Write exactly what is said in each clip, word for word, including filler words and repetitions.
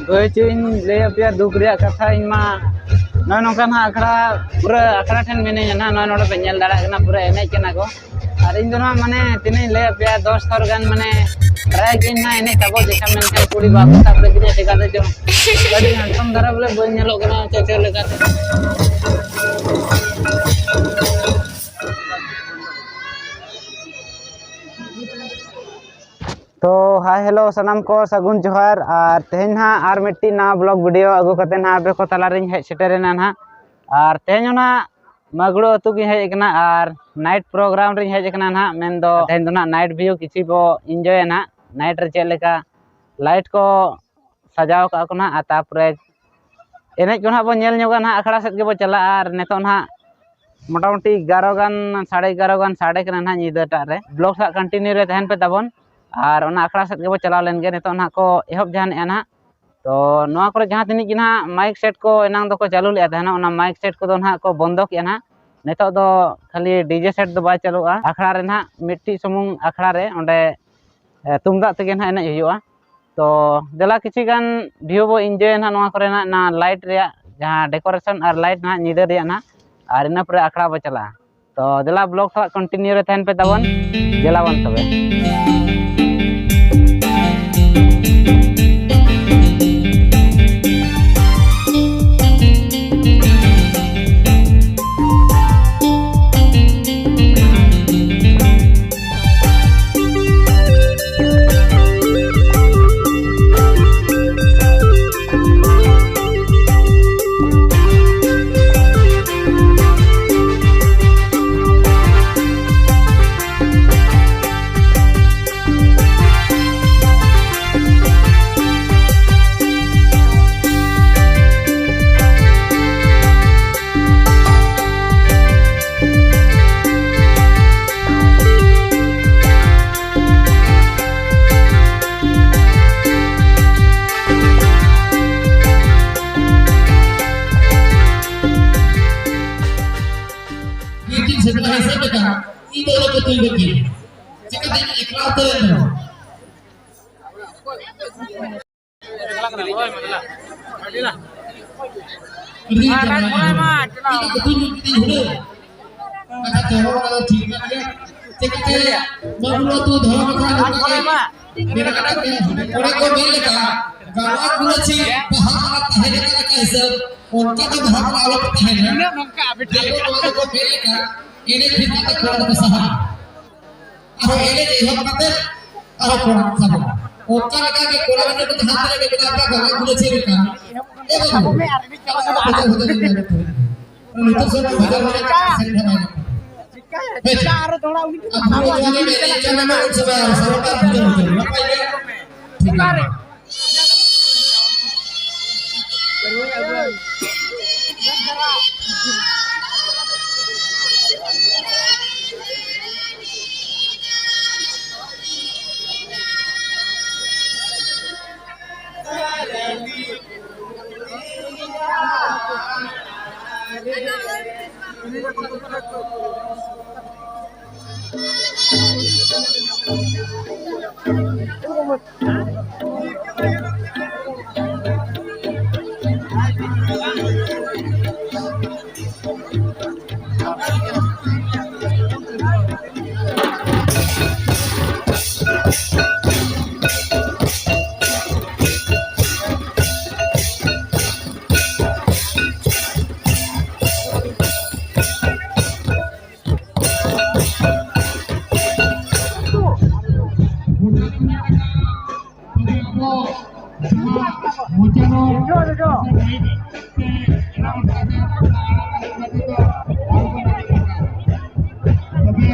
ᱵᱷᱟᱹᱭ, ᱪᱮᱫ ᱤᱧ ᱞᱟᱹᱭ ᱟᱯᱮᱭᱟ, ᱫᱩᱠ ᱨᱮᱭᱟᱜ ᱠᱟᱛᱷᱟ᱾ ᱤᱧ ᱢᱟ ᱱᱚᱜᱼᱚᱭ ᱱᱚᱝᱠᱟ ᱱᱟᱦᱟᱜ ᱟᱠᱷᱲᱟ, ᱯᱩᱨᱟᱹ ᱟᱠᱷᱲᱟ ᱴᱷᱮᱱ ᱢᱤᱱᱟᱹᱧᱟ ᱱᱟᱦᱟᱜ᱾ ᱱᱚᱜᱼᱚᱭ ᱱᱚᱰᱮ ᱯᱮ ᱧᱮᱞ ᱫᱟᱲᱮᱭᱟᱜ ᱠᱟᱱᱟ, ᱯᱩᱨᱟᱹ ᱮᱱᱮᱡ ᱠᱟᱱᱟ ᱠᱚ᱾ ᱟᱨ ᱤᱧ ᱫᱚ ᱱᱟᱦᱟᱜ, ᱢᱟᱱᱮ, ᱛᱤᱱᱟᱹᱜ ᱤᱧ ᱞᱟᱹᱭ ᱟᱯᱮᱭᱟ, ᱫᱚᱥ ᱛᱷᱚᱨ ᱜᱟᱱ, ᱢᱟᱱᱮ, ᱴᱨᱟᱭ ᱠᱟᱹᱧ ᱱᱟᱦᱟᱜ ᱮᱱᱮᱡ ᱛᱟᱵᱚ, ᱡᱮᱠᱷᱟ ᱢᱮᱱᱠᱷᱟᱱ ᱠᱩᱲᱤ ᱵᱟᱠᱚ ᱥᱟᱵ ᱞᱟᱹᱜᱤᱫ ᱪᱮᱠᱟᱛᱮ ᱪᱚᱝ᱾ ᱟᱹᱰᱤ ᱦᱮᱱᱰᱥᱟᱢ ᱫᱷᱟᱨᱟ ᱵᱚᱞᱮ ᱵᱟᱹᱧ ᱧᱮᱞᱚᱜ ᱠᱟᱱᱟ, ᱪᱮᱫ ᱪᱮᱫ ᱞᱮᱠᱟᱛᱮ᱾ ᱛᱚ, ᱦᱟᱭ, ᱦᱮᱞᱳ, ᱥᱟᱱᱟᱢ ᱠᱚ ᱥᱟᱹᱜᱩᱱ ᱡᱚᱦᱟᱨ᱾ ᱟᱨ ᱛᱮᱦᱮᱧ ᱱᱟᱦᱟᱜ ᱟᱨ ᱢᱤᱫᱴᱤᱡ ᱱᱟᱣᱟ ᱵᱞᱚᱜ ᱵᱷᱤᱰᱤᱭᱳ ᱟᱹᱜᱩ ᱠᱟᱛᱮ ᱱᱟᱦᱟᱜ ᱟᱯᱮ ᱠᱚ ᱛᱟᱞᱟᱨᱤᱧ ᱦᱮᱡ ᱥᱮᱴᱮᱨᱮᱱᱟ ᱱᱟᱦᱟᱜ᱾ ᱟᱨ ᱛᱮᱦᱮᱧ ᱦᱚᱸ ᱱᱟᱦᱟᱜ ᱢᱟᱜᱽᱲᱩ ᱟᱹᱛᱩ ᱜᱤᱧ ᱦᱮᱡ ᱟᱠᱟᱱᱟ ᱟᱨ ᱱᱟᱭᱤᱴ ᱯᱨᱳᱜᱨᱟᱢ ᱨᱤᱧ ᱦᱮᱡ ᱟᱠᱟᱱᱟ ᱱᱟᱦᱟᱜ᱾ ᱢᱮᱱᱫᱚ ᱛᱮᱦᱮᱧ ᱫᱚ ᱱᱟᱦᱟᱜ ᱱᱟᱭᱤᱴ ᱵᱷᱤᱭᱩ ᱠᱤᱪᱷᱩ ᱵᱚ ᱤᱱᱡᱚᱭᱟ ᱱᱟᱦᱟᱜ᱾ ᱱᱟᱭᱤᱴ ᱨᱮ ᱪᱮᱫ ᱞᱮᱠᱟ ᱞᱟᱭᱤᱴ ᱠᱚ ᱥᱟᱡᱟᱣ ᱠᱟᱜᱼᱟ ᱠᱚ ᱱᱟᱦᱟᱜ, ᱟᱨ ᱛᱟᱨᱯᱚᱨᱮ ᱮᱱᱮᱡ ᱠᱚ ᱱᱟᱦᱟᱜ ᱵᱚᱱ ᱧᱮᱞ ᱧᱚᱜᱟ ᱱᱟᱦᱟᱜ, ᱟᱠᱷᱲᱟ ᱥᱮᱫ ᱜᱮᱵᱚ ᱪᱟᱞᱟᱜᱼᱟ᱾ ᱟᱨ ᱱᱤᱛᱚᱜ ᱱᱟᱦᱟᱜ ᱢᱚᱴᱟᱢᱩᱴᱤ ᱮᱜᱟᱨᱚ ᱜᱟᱱ, ᱥᱟᱲᱮ ᱮᱜᱟᱨᱚ ᱜᱟᱱ ᱥᱟᱰᱮ ᱠᱟᱱᱟ ᱱᱟᱦᱟᱜ ᱧᱤᱫᱟᱹᱴᱟᱜ ᱨᱮ᱾ ᱵᱞᱚᱜ ᱥᱟᱜ ᱠᱚᱱᱴᱤᱱᱤᱭᱩ ᱨᱮ ᱛᱟᱦᱮᱱ ᱯᱮ ᱛᱟᱵᱚᱱ, ᱟᱨ ᱚᱱᱟ ᱟᱠᱷᱲᱟ ᱥᱮᱫ ᱜᱮᱵᱚ ᱪᱟᱞᱟᱣ ᱞᱮᱱ ᱜᱮ᱾ ᱱᱤᱛᱚᱜ ᱱᱟᱦᱟᱜ ᱠᱚ ᱮᱦᱚᱵ ᱡᱟᱦᱟᱱᱮᱜᱼᱟ ᱱᱟᱦᱟᱜ᱾ ᱛᱚ ᱱᱚᱣᱟ ᱠᱚᱨᱮ ᱡᱟᱦᱟᱸ ᱛᱤᱱᱟᱹᱜ ᱜᱮ ᱱᱟᱦᱟᱜ ᱢᱟᱭᱤᱠ ᱥᱮᱴ ᱠᱚ ᱮᱱᱟᱝ ᱫᱚᱠᱚ ᱪᱟᱹᱞᱩ ᱞᱮᱫᱼᱟ ᱛᱟᱦᱮᱱᱟ, ᱚᱱᱟ ᱢᱟᱭᱤᱠ ᱥᱮᱴ ᱠᱚᱫᱚ ᱱᱟᱦᱟᱜ ᱠᱚ ᱵᱚᱱᱫᱚ ᱠᱮᱜᱼᱟ ᱱᱟᱦᱟᱜ᱾ ᱱᱤᱛᱚᱜ ᱫᱚ ᱠᱷᱟᱹᱞᱤ ᱰᱤᱡᱮ ᱥᱮᱴ ᱫᱚ ᱵᱟᱭ ᱪᱟᱹᱞᱩᱜᱼᱟ ᱟᱠᱷᱲᱟ ᱨᱮ ᱱᱟᱦᱟᱜ, ᱢᱤᱫᱴᱤᱡ ᱥᱩᱢᱩᱝ ᱟᱠᱷᱲᱟ ᱨᱮ ᱚᱸᱰᱮ, ᱮ, ᱛᱩᱢᱫᱟᱜ ᱛᱮᱜᱮ ᱱᱟᱦᱟᱜ ᱮᱱᱮᱡ ᱦᱩᱭᱩᱜᱼᱟ᱾ ᱛᱚ ᱫᱮᱞᱟ ᱠᱤᱪᱷᱩ ᱜᱟᱱ ᱵᱷᱤᱭᱩ ᱵᱚ ᱤᱱᱡᱚᱭᱟ ᱱᱟᱦᱟᱜ ᱱᱚᱣᱟ ᱠᱚᱨᱮᱱᱟᱜ, ᱱᱚᱣᱟ ᱞᱟᱭᱤᱴ ᱨᱮᱭᱟᱜ ᱡᱟᱦᱟᱸ ᱰᱮᱠᱳᱨᱮᱥᱚᱱ ᱟᱨ ᱞᱟᱭᱤᱴ ᱱᱟᱦᱟᱜ ᱧᱤᱫᱟᱹ ᱨᱮᱭᱟᱜ ᱱᱟᱦᱟᱜ, ᱟᱨ ᱤᱱᱟᱹ ᱯᱚᱨᱮ ᱟᱠᱷᱲᱟ ᱵᱚ ᱪᱟᱞᱟᱜᱼᱟ᱾ ᱛᱚ ᱫᱮᱞᱟ ᱵᱞᱚᱜ ᱥᱟᱞᱟᱜ ᱠᱚᱱᱴᱤᱱᱤᱭᱩ ᱨᱮ ᱛᱟᱦᱮᱱ ᱯᱮ ᱛᱟᱵᱚᱱ, ᱫᱮᱞᱟ ᱵᱚᱱ ᱛᱚᱵᱮ᱾ ᱮᱠᱞᱟ ᱩᱛᱟᱹᱨ ᱮᱱ ᱫᱚ᱾ ᱟᱹᱰᱤ ᱡᱟᱞᱟ᱾ ᱤᱧ ᱫᱚ ᱵᱟᱹᱧ ᱵᱩᱡᱽ ᱠᱮᱫᱟ ᱦᱩᱲᱟᱹ᱾ ᱟᱪᱪᱷᱟ, ᱪᱚᱞᱚ, ᱚᱱᱟ ᱫᱚ ᱴᱷᱤᱠ ᱠᱟᱱ ᱜᱮᱭᱟ᱾ ᱪᱮᱫ ᱠᱟᱛᱮ ᱢᱟᱹᱱᱩ ᱟᱹᱛᱩ ᱫᱷᱚᱨᱚᱢ ᱟᱠᱷᱲᱟ ᱱᱚᱝᱠᱟ ᱜᱮ ᱢᱮᱱᱟᱜ ᱟᱠᱟᱫ ᱜᱮᱭᱟ᱾ ᱚᱱᱮ ᱠᱚ ᱢᱮᱱ ᱞᱮᱠᱟ, ᱜᱟᱲᱣᱟ ᱜᱩᱞᱟᱹᱪᱤ ᱵᱟᱦᱟ ᱢᱟᱞᱟ ᱛᱟᱦᱮᱸ ᱞᱮᱠᱟ ᱞᱮᱠᱟ ᱦᱤᱥᱟᱹᱵ, ᱚᱱᱠᱟ ᱫᱚ ᱵᱟᱦᱟ ᱢᱟᱞᱟ ᱟᱞᱚ ᱯᱮ ᱛᱟᱦᱮᱱᱟ᱾ ᱡᱮᱢᱚᱱ ᱱᱚᱣᱟ ᱫᱚᱠᱚ ᱢᱮᱱ ᱞᱮᱠᱟ, ᱮᱱᱮᱡ ᱠᱷᱮᱞ ᱠᱟᱛᱮ ᱠᱚᱲᱟ ᱫᱚᱠᱚ ᱥᱟᱦᱟᱜᱼᱟ᱾ ᱟᱨᱦᱚᱸ ᱮᱱᱮᱡ ᱮᱦᱚᱵ ᱠᱟᱛᱮ ᱟᱨᱦᱚᱸ ᱠᱚᱲᱟ ᱠᱚ ᱥᱟᱵᱚᱜᱼᱟ᱾ ᱚᱱᱠᱟ ᱞᱮᱠᱟ ᱜᱮ ᱠᱚᱲᱟ ᱜᱤᱫᱽᱨᱟᱹ ᱠᱚ ᱡᱟᱦᱟᱸ ᱛᱤᱱᱟᱹᱜ ᱜᱮ ᱢᱮᱱᱟᱜ ᱠᱚᱣᱟ, ᱜᱟᱰᱟ ᱜᱩᱞᱟᱹᱪᱤ ᱞᱮᱠᱟ᱾ ᱮ ᱵᱟᱹᱵᱩ, ᱦᱩᱫᱟᱹ ᱦᱩᱫᱟᱹ ᱜᱮ ᱢᱮᱱᱟᱜ ᱠᱚᱣᱟ᱾ ᱱᱤᱛᱚᱜ ᱥᱮᱫ ᱦᱩᱫᱟᱹ ᱦᱩᱫᱟᱹ ᱜᱮ ᱢᱮᱱᱟᱜ ᱠᱚᱣᱟ᱾ ᱟᱨᱚ ᱛᱷᱚᱲᱟ ᱩᱱᱤ ᱟᱵᱚ ᱡᱩᱫᱤ ᱮᱱᱮᱡ ᱠᱟᱱᱟ, ᱢᱮᱱ ᱥᱚᱢᱚᱭ ᱟᱨ ᱥᱟᱶᱛᱟ ᱦᱩᱫᱟᱹ ᱦᱩᱫᱟᱹ, ᱱᱟᱯᱟᱭ ᱜᱮ᱾ ᱴᱷᱤᱠ ᱜᱮᱭᱟ᱾ ᱛᱚᱵᱮ ᱟᱵᱚ ᱡᱟᱦᱟᱸ ᱢᱚᱪᱟ ᱨᱚᱲ ᱥᱮ ᱢᱟᱭᱤᱠ ᱛᱮ ᱮᱱᱟᱣᱩᱱᱥ ᱠᱟᱛᱮ ᱟᱲᱟᱝ ᱟᱸᱡᱚᱢ ᱠᱟᱛᱮ ᱫᱚ ᱵᱟᱝ ᱵᱚᱱ ᱟᱸᱡᱚᱢ ᱠᱟᱱᱟ᱾ ᱛᱚᱵᱮ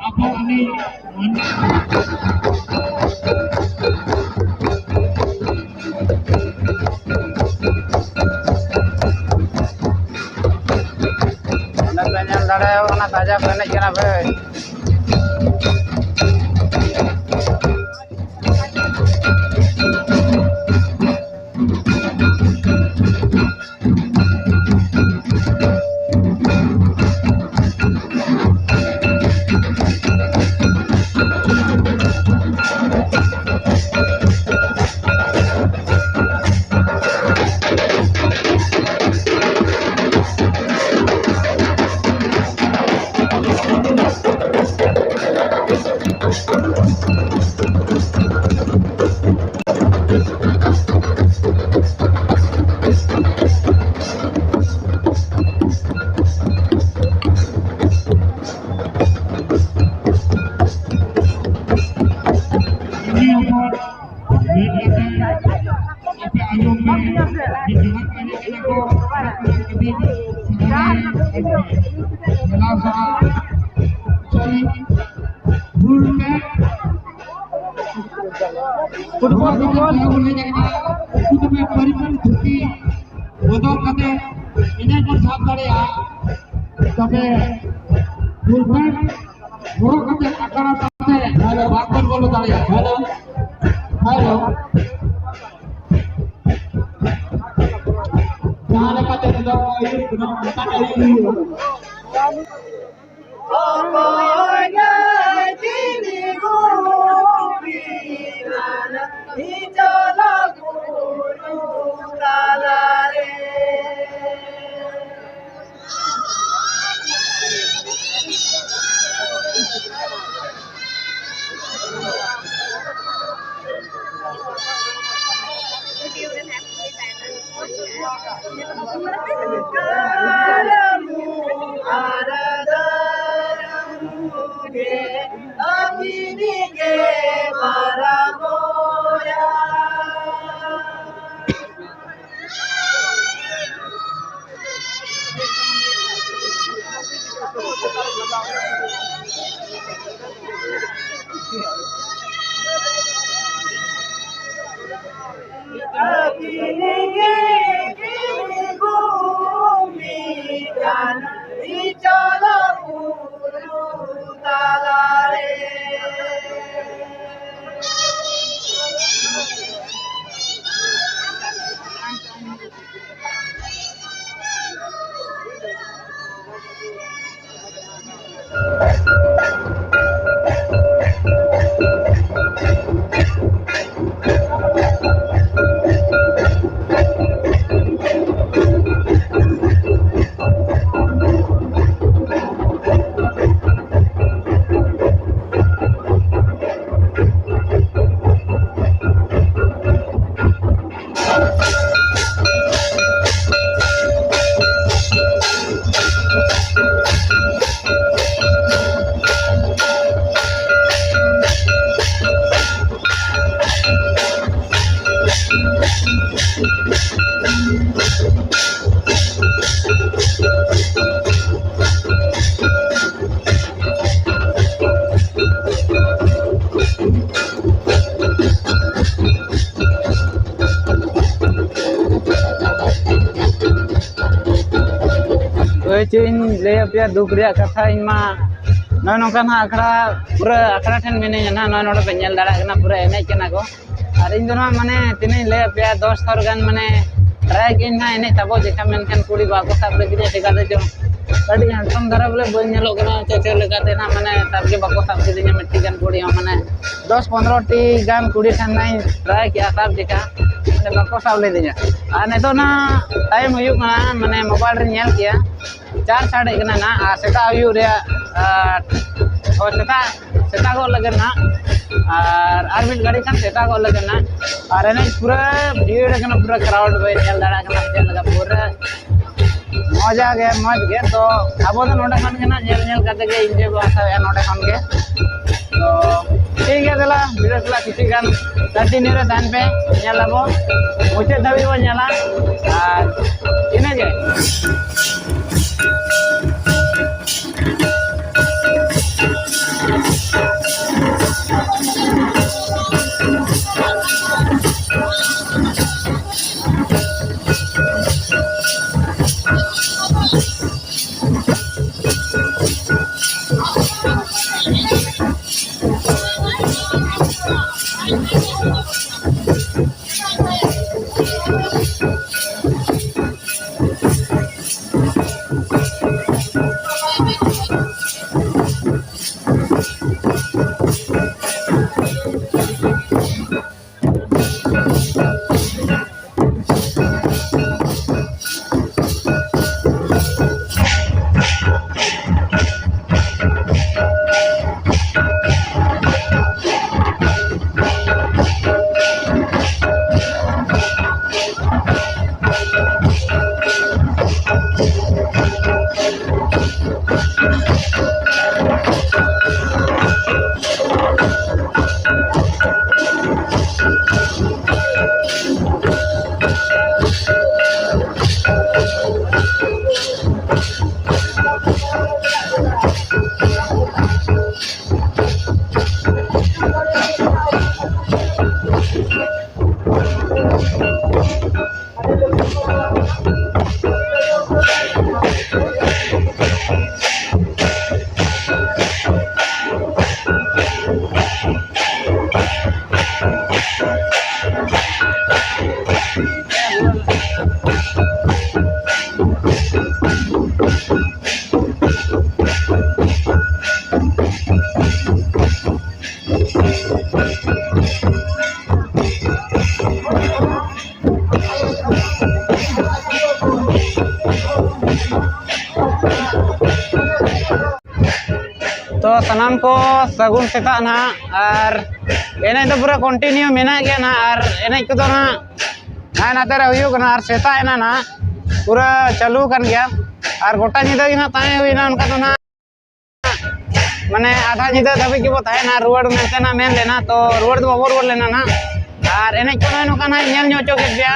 ᱟᱵᱚ ᱩᱱᱤ ᱢᱟᱹᱱᱢᱤ ᱚᱸᱰᱮ ᱯᱮ ᱧᱮᱞ ᱫᱟᱲᱮᱭᱟᱜ ᱠᱟᱱᱟ, ᱠᱟᱡᱟᱠ ᱠᱚ ᱮᱱᱮᱡ ᱠᱟᱱᱟ ᱵᱷᱟᱹᱭ᱾ Football, football. ᱩᱱᱠᱩ ᱫᱚ ᱯᱟᱹᱨᱤ ᱯᱟᱹᱨᱤ ᱫᱷᱩᱛᱤ ᱵᱚᱫᱚᱞ ᱠᱟᱛᱮ ᱮᱱᱮᱡ ᱵᱚᱱ ᱥᱟᱵ ᱫᱟᱲᱮᱭᱟᱜᱼᱟ᱾ ᱛᱚᱵᱮ ᱯᱷᱩᱞ ᱯᱮᱱᱴ ᱦᱚᱨᱚᱜ ᱠᱟᱛᱮ ᱟᱠᱷᱲᱟ ᱛᱟᱞᱟᱛᱮ ᱵᱟᱝ ᱵᱚᱱ ᱵᱚᱞᱚ ᱫᱟᱲᱮᱭᱟᱜᱼᱟ᱾ Hello, hello. ᱡᱟᱦᱟᱸ ᱞᱮᱠᱟᱛᱮ ᱱᱤᱛᱚᱜ ᱟᱹᱭᱩᱨ ᱠᱟᱱᱟ, ᱚᱱᱠᱟ ᱜᱮ ᱟᱹᱭᱩᱨ ᱦᱩᱭᱩᱜᱼᱟ᱾ ᱚᱠᱚᱭ ᱜᱮ ᱛᱤᱱᱤ ᱜᱩᱯᱤ ᱠᱟᱱᱟ, ᱪᱚᱞᱚ ᱵᱩᱨᱩ ᱛᱟᱞᱟᱨᱮ᱾ ᱪᱮᱫ ᱤᱧ ᱞᱟᱹᱭ ᱟᱯᱮᱭᱟ, ᱫᱩᱠ ᱨᱮᱭᱟᱜ ᱠᱟᱛᱷᱟ᱾ ᱤᱧ ᱢᱟ ᱱᱚᱜᱼᱚᱭ ᱱᱚᱝᱠᱟ ᱱᱟᱦᱟᱜ ᱟᱠᱷᱲᱟ, ᱯᱩᱨᱟᱹ ᱟᱠᱷᱲᱟ ᱴᱷᱮᱱ ᱢᱤᱱᱟᱹᱧᱟ ᱱᱟᱦᱟᱜ᱾ ᱱᱚᱜᱼᱚᱭ ᱱᱚᱰᱮ ᱯᱮ ᱧᱮᱞ ᱫᱟᱲᱮᱭᱟᱜ ᱠᱟᱱᱟ, ᱯᱩᱨᱟᱹ ᱮᱱᱮᱡ ᱠᱟᱱᱟ ᱠᱚ᱾ ᱟᱨ ᱤᱧ ᱫᱚ ᱱᱟᱦᱟᱜ, ᱢᱟᱱᱮ, ᱛᱤᱱᱟᱹᱜ ᱤᱧ ᱞᱟᱹᱭ ᱟᱯᱮᱭᱟ, ᱫᱚᱥ ᱛᱷᱚᱨ ᱜᱟᱱ, ᱢᱟᱱᱮ, ᱴᱨᱟᱭ ᱠᱮᱫ ᱟᱹᱧ ᱱᱟᱦᱟᱜ ᱮᱱᱮᱡ ᱛᱟᱵᱚ ᱡᱮᱠᱷᱟ, ᱢᱮᱱᱠᱷᱟᱱ ᱠᱩᱲᱤ ᱵᱟᱠᱚ ᱥᱟᱵ ᱞᱟᱹᱜᱤᱫ᱾ ᱪᱮᱠᱟᱛᱮ ᱪᱚᱝ ᱟᱹᱰᱤ ᱦᱮᱱᱰᱥᱟᱢ ᱫᱷᱟᱨᱟ ᱵᱚᱞᱮ ᱵᱟᱹᱧ ᱧᱮᱞᱚᱜ ᱠᱟᱱᱟ, ᱪᱮᱫ ᱪᱮᱫ ᱞᱮᱠᱟᱛᱮ ᱱᱟᱦᱟᱜ, ᱢᱟᱱᱮ, ᱥᱟᱵ ᱜᱮ ᱵᱟᱠᱚ ᱥᱟᱵ ᱠᱤᱫᱤᱧᱟ ᱢᱤᱫᱴᱤᱡ ᱜᱟᱱ ᱠᱩᱲᱤ ᱦᱚᱸ᱾ ᱢᱟᱱᱮ, ᱫᱚᱥ ᱯᱚᱱᱨᱚ ᱴᱤ ᱜᱟᱱ ᱠᱩᱲᱤ ᱴᱷᱮᱱ ᱱᱟᱦᱟᱜ ᱤᱧ ᱴᱨᱟᱭ ᱠᱮᱜᱼᱟ ᱥᱟᱵ ᱡᱮᱠᱷᱟ, ᱢᱟᱱᱮ, ᱵᱟᱠᱚ ᱥᱟᱵ ᱞᱤᱫᱤᱧᱟ᱾ ᱟᱨ ᱱᱤᱛᱚᱜ ᱱᱟᱦᱟᱜ ᱴᱟᱭᱤᱢ ᱦᱩᱭᱩᱜ ᱠᱟᱱᱟ, ᱢᱟᱱᱮ, ᱢᱳᱵᱟᱭᱤᱞ ᱨᱮᱧ ᱧᱮᱞ ᱠᱮᱜᱼᱟ, ᱪᱟᱨ ᱥᱟᱰᱮ ᱠᱟᱱᱟ ᱱᱟᱦᱟᱜ, ᱟᱨ ᱥᱮᱛᱟᱜ ᱦᱩᱭᱩᱜ ᱨᱮᱭᱟᱜ, ᱟᱨ, ᱦᱳᱭ, ᱥᱮᱛᱟᱜ, ᱥᱮᱛᱟᱜᱚᱜ ᱞᱟᱹᱜᱤᱫ ᱱᱟᱦᱟᱜ, ᱟᱨ ᱟᱨ ᱢᱤᱫ ᱜᱷᱟᱹᱲᱤ ᱠᱷᱟᱱ ᱥᱮᱛᱟᱜᱚᱜ ᱞᱟᱹᱜᱤᱫ ᱱᱟᱦᱟᱜ᱾ ᱟᱨ ᱮᱱᱮᱡ ᱯᱩᱨᱟᱹ ᱵᱷᱤᱲ ᱠᱟᱱᱟ, ᱯᱩᱨᱟᱹ ᱠᱨᱟᱣᱩᱰ ᱵᱮᱱ ᱧᱮᱞ ᱫᱟᱲᱮᱭᱟᱜ ᱠᱟᱱᱟ ᱪᱮᱫ ᱞᱮᱠᱟ, ᱯᱩᱨᱟᱹ ᱢᱚᱡᱟ ᱜᱮ, ᱢᱚᱡᱽ ᱜᱮ᱾ ᱛᱚ ᱟᱵᱚ ᱫᱚ ᱱᱚᱰᱮ ᱠᱷᱚᱱ ᱜᱮ ᱱᱟᱦᱟᱜ ᱧᱮᱞ ᱧᱮᱞ ᱠᱟᱛᱮ ᱜᱮ ᱤᱱᱡᱚᱭ ᱵᱚ ᱦᱟᱛᱟᱣᱮᱫᱼᱟ ᱱᱚᱰᱮ ᱠᱷᱚᱱ ᱜᱮ᱾ ᱛᱚ ᱴᱷᱤᱠ ᱜᱮᱭᱟ, ᱫᱮᱞᱟ ᱵᱷᱤᱰᱤᱭᱳ ᱥᱟᱞᱟᱜ ᱠᱤᱪᱷᱩ ᱜᱟᱱ ᱠᱚᱱᱴᱤᱱᱤᱭᱩ ᱨᱮ ᱛᱟᱦᱮᱱ ᱯᱮ, ᱧᱮᱞ ᱟᱵᱚ ᱢᱩᱪᱟᱹᱫ ᱫᱷᱟᱹᱵᱤᱡ ᱵᱚᱱ ᱧᱮᱞᱟ᱾ ᱟᱨ ᱤᱱᱟᱹᱜᱮ᱾ ᱛᱚ ᱥᱟᱱᱟᱢ ᱠᱚ ᱥᱟᱹᱜᱩᱱ ᱥᱮᱛᱟᱜ ᱱᱟᱦᱟᱜ᱾ ᱟᱨ ᱮᱱᱮᱡ ᱫᱚ ᱯᱩᱨᱟᱹ continue ᱢᱮᱱᱟᱜ ᱜᱮᱭᱟ ᱱᱟᱦᱟᱜ, ᱟᱨ ᱮᱱᱮᱡ ᱠᱚᱫᱚ ᱱᱟᱦᱟᱜ ᱦᱟᱱᱟ ᱱᱟᱛᱮ ᱨᱮ ᱦᱩᱭᱩᱜ ᱠᱟᱱᱟ, ᱟᱨ ᱥᱮᱛᱟᱜ ᱮᱱᱟ ᱱᱟᱦᱟᱜ, ᱯᱩᱨᱟᱹ ᱪᱟᱹᱞᱩ ᱟᱠᱟᱱ ᱜᱮᱭᱟ᱾ ᱟᱨ ᱜᱚᱴᱟ ᱧᱤᱫᱟᱹ ᱜᱮ ᱱᱟᱦᱟᱜ ᱛᱟᱦᱮᱸ ᱦᱩᱭᱱᱟ ᱚᱱᱠᱟ ᱫᱚ ᱱᱟᱦᱟᱜ, ᱢᱟᱱᱮ ᱟᱫᱷᱟ ᱧᱤᱫᱟᱹ ᱫᱷᱟᱹᱵᱤᱡ ᱜᱮᱵᱚ ᱛᱟᱦᱮᱱᱟ, ᱨᱩᱣᱟᱹᱲ ᱢᱮᱱᱛᱮ ᱱᱟᱦᱟᱜ ᱢᱮᱱ ᱞᱮᱱᱟ, ᱛᱚ ᱨᱩᱣᱟᱹᱲ ᱫᱚ ᱵᱟᱵᱚ ᱨᱩᱣᱟᱹᱲ ᱞᱮᱱᱟ ᱱᱟᱦᱟᱜ᱾ ᱟᱨ ᱮᱱᱮᱡ ᱠᱚ ᱱᱚᱜᱼᱚᱭ ᱱᱚᱝᱠᱟ ᱱᱟᱦᱟᱜ ᱧᱮᱞ ᱧᱚᱜ ᱦᱚᱪᱚ ᱠᱮᱫ ᱯᱮᱭᱟ,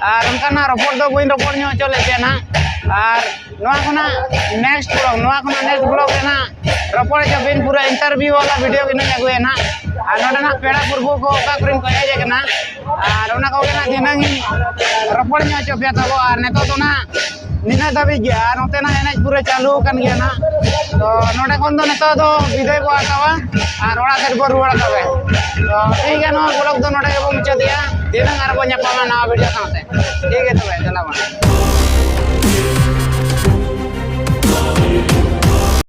ᱟᱨ ᱚᱱᱠᱟᱱᱟᱜ ᱨᱚᱯᱚᱲ ᱫᱚ ᱵᱟᱹᱧ ᱨᱚᱯᱚᱲ ᱧᱚᱜ ᱦᱚᱪᱚ ᱞᱮᱫ ᱯᱮᱭᱟ ᱱᱟᱦᱟᱜ᱾ ᱟᱨ ᱱᱚᱣᱟ ᱠᱷᱚᱱᱟᱜ next vlog, ᱱᱚᱣᱟ ᱠᱷᱚᱱᱟᱜ next vlog ᱨᱮ ᱱᱟᱦᱟᱜ ᱨᱚᱯᱚᱲ ᱦᱚᱪᱚ ᱵᱤᱱ, ᱯᱩᱨᱟᱹ interview ᱵᱟᱞᱟ video ᱜᱮ ᱱᱟᱦᱟᱜ ᱟᱹᱜᱩᱭᱟ ᱱᱟᱦᱟᱜ᱾ ᱟᱨ ᱱᱚᱰᱮ ᱱᱟᱦᱟᱜ ᱯᱮᱲᱟ ᱯᱩᱨᱵᱷᱩ ᱠᱚ ᱚᱠᱟ ᱠᱚᱨᱮᱱ ᱠᱚ ᱦᱮᱡ ᱟᱠᱟᱱᱟ, ᱟᱨ ᱚᱱᱟ ᱠᱚᱜᱮ ᱱᱟᱦᱟᱜ ᱫᱷᱤᱱᱟᱹᱝ ᱤᱧ ᱨᱚᱯᱚᱲ ᱧᱚᱜ ᱦᱚᱪᱚ ᱯᱮᱭᱟ ᱛᱟᱵᱚ᱾ ᱟᱨ ᱱᱤᱛᱚᱜ ᱫᱚ ᱱᱟᱦᱟᱜ ᱱᱤᱱᱟᱹᱜ ᱫᱷᱟᱹᱵᱤᱡ ᱜᱮ, ᱟᱨ ᱱᱚᱛᱮᱱᱟᱜ ᱮᱱᱮᱡ ᱯᱩᱨᱟᱹ ᱪᱟᱹᱞᱩ ᱟᱠᱟᱱ ᱜᱮᱭᱟ ᱱᱟᱦᱟᱜ᱾ ᱛᱚ ᱱᱚᱰᱮ ᱠᱷᱚᱱ ᱫᱚ ᱱᱤᱛᱚᱜ ᱫᱚ ᱵᱤᱫᱟᱹᱭ ᱵᱚ ᱦᱟᱛᱟᱣᱟ ᱟᱨ ᱚᱲᱟᱜ ᱥᱮᱫ ᱵᱚ ᱨᱩᱣᱟᱹᱲ ᱛᱚᱵᱮ᱾ ᱛᱚ ᱴᱷᱤᱠ ᱜᱮᱭᱟ, ᱱᱚᱣᱟ vlog ᱫᱚ ᱱᱚᱰᱮ ᱜᱮᱵᱚ ᱢᱩᱪᱟᱹᱫᱮᱜᱼᱟ᱾ ᱫᱷᱤᱱᱟᱹᱝ ᱟᱨᱵᱚ ᱧᱟᱯᱟᱢᱟ ᱱᱟᱣᱟ video ᱥᱟᱶᱛᱮ᱾ ᱴᱷᱤᱠ ᱜᱮᱭᱟ ᱛᱚᱵᱮ, ᱫᱮᱞᱟ ᱵᱚᱱ᱾